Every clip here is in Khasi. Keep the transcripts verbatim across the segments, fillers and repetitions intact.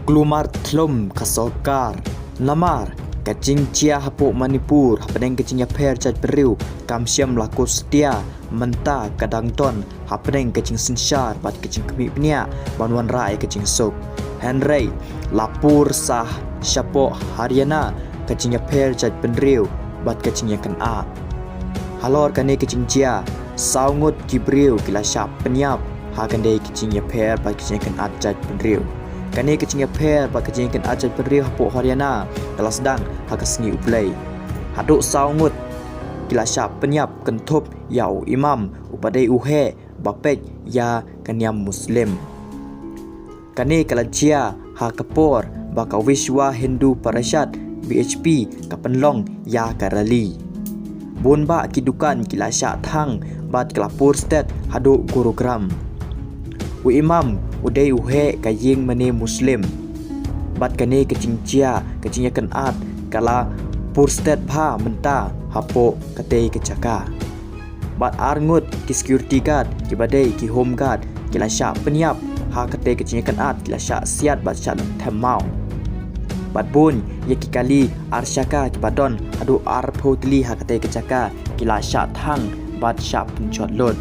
Kulmar thlum ka sorkar. Namar ka jingjia hapoh Manipur hapdeng ka jingïapher jaitbynriew kam shym la kut satia, mynta ka dang don hapdeng ka jingsynshar bad ka jingkhmih bniah ban wanrah ïa ka jingsuk. Hynrei la pur sah shapoh Haryana ka jingïapher jaitbynriew bad ka jingïakynad. Halor kane ka jingjia, saw ngut ki briew ki la shah pynïap ha kane ka jingïapher bad ka jingïakynad jaitbynriew. Kane ka jingïapher bad ka jingïakynad jaitbynriew hapoh Haryana ka la sdang ha ka sngi U Blei. Haduh saw ngut ki la shah pynïap, kynthup ïa u imam uba dei u heh ba peit ïa ka niam Muslim. Kane ka la jia ha ka por ba ka Vishwa Hindu Parishad, V H P, ka pynlong ïa ka rally. Bun bah ki dukan ki la shah thang bad ka la pur stet haduh Gurugram. U imam u dei u heh ka ïing mane Muslim. Bad kane ka jingjia, ka jingïakynad, ka la pur stet bha mynta hapoh katei ka jaka. Bad ar ngut ki security guard kiba dei ki home guard ki la shah pynïap ha katei ka jingïakynad, ki la shah siat bad shah lynthem maw. Bad bun ïa ki kali ar shaka kiba don haduh arphew tylli ha katei ka jaka ki la shah thang bad shah pynjot lut.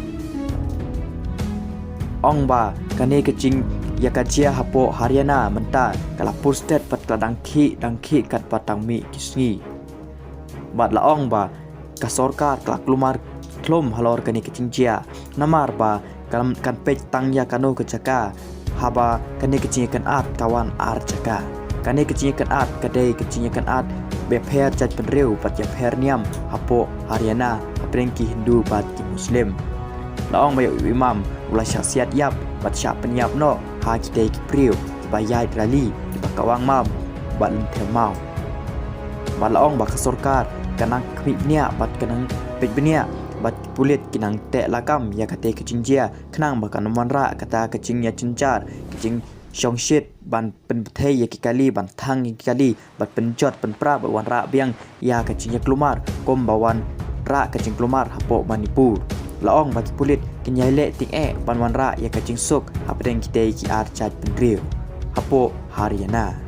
Ong ba kane ka jingïakajia hapoh Haryana mynta ka la pur stet bad ka la dang khih dang khih katba tang mih ki sngi. Bad la ong ba ka sorkar ka la kulmar thlum halor kane ka jingjia. Namar ba kan, kan peit tang ïa kano ka jaka haba kane ka jingïakynad ka wan ar jaka. Kane ka jingïakynad ka dei ka jingïakynad ba ïapher jaitbynriew bad ïapher niam hapoh Haryana hapdeng ki Hindu bad ki Muslim. La ong ba ïa u imam u la shah siat ïap bad shah pynïap noh ha kitei ki briew kiba ïaid rally kiba kawang maw bad lynthem maw. Bad la ong ba ka sorkar ka nang khmih bniah bad ka nang peit bniah bad ki pulit ki nang teh lakam ïa katei ka jingjia khnang ba kan ym wanrah kata ka jingïajynjar, ka jingshongshit ban pynbthei ïa ki kali, ban thang ïa ki kali bad pynjot pynpra bad wanrah biang ïa ka jingïakulmar kumba wanrah ka jingkulmar hapoh Manipur. La ong ba ki pulit kin ïai leh tyngeh ban wanrah ïa ka jingsuk hapdeng kitei ki ar jaitbynriew hapoh Haryana.